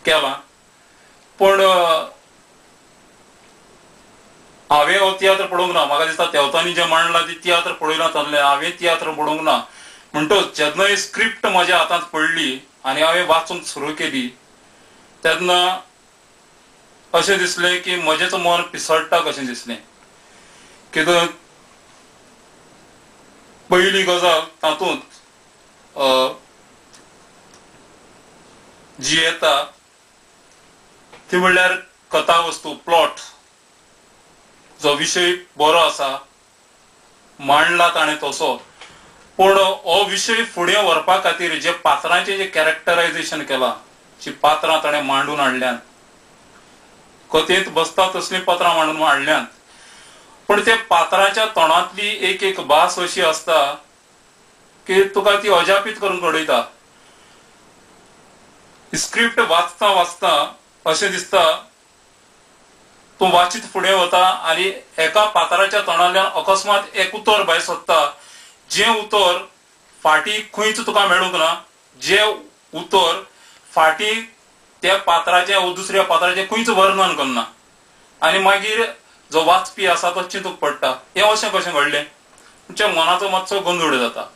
केला. पूण हांवें हो तियात्र पळोवंक ना. म्हाका दिसता तेवतांनी जें मांडलां ती तियात्र पळयला तातलें हांवें तियात्र पळोवंक ना. म्हणटच जेन्ना ही स्क्रिप्ट म्हज्या हातांत पडली आनी हांवें वाचूंक सुरू केली तेन्ना अशें दिसलें की म्हजेंच मन पिसडटा कशें दिसलें. कित्याक पयली गजाल तातूंत जी येता ती म्हणल्यार कथा वस्तू, प्लॉट. जो विशय बरो आसा मांडला ताणें तसो, पूण हो विशय फुडें व्हरपा खातीर जे पात्रांचें जें कॅरेक्टरायजेशन केलां, जी पात्रां ताणें मांडून हाडल्यांत, कथेंत बसता तसलीं पात्रां मांडून हाडल्यांत, पूण त्या पात्राच्या तोंडांतली एक एक भास अशी आसता की तुका ती अजापीत करून घडयता. स्क्रिप्ट वाचता वाचता अशें दिसता तूं वाचीत फुडें वता आनी एका पात्राच्या तोंडांतल्यान अकस्मात एक उतर भायर सोदता, जें उतर फाटीं खंयच तुका मेळूंक ना, जें उतर फाटीं त्या पात्राचें वो दुसऱ्या पात्राचें खंयच वर्णन करना, आनी मागीर जो वाचपी आसा तो चिंतूंक पडटा हें अशें कशें घडलें, तुमच्या मनाचो मातसो गोंदळ जाता.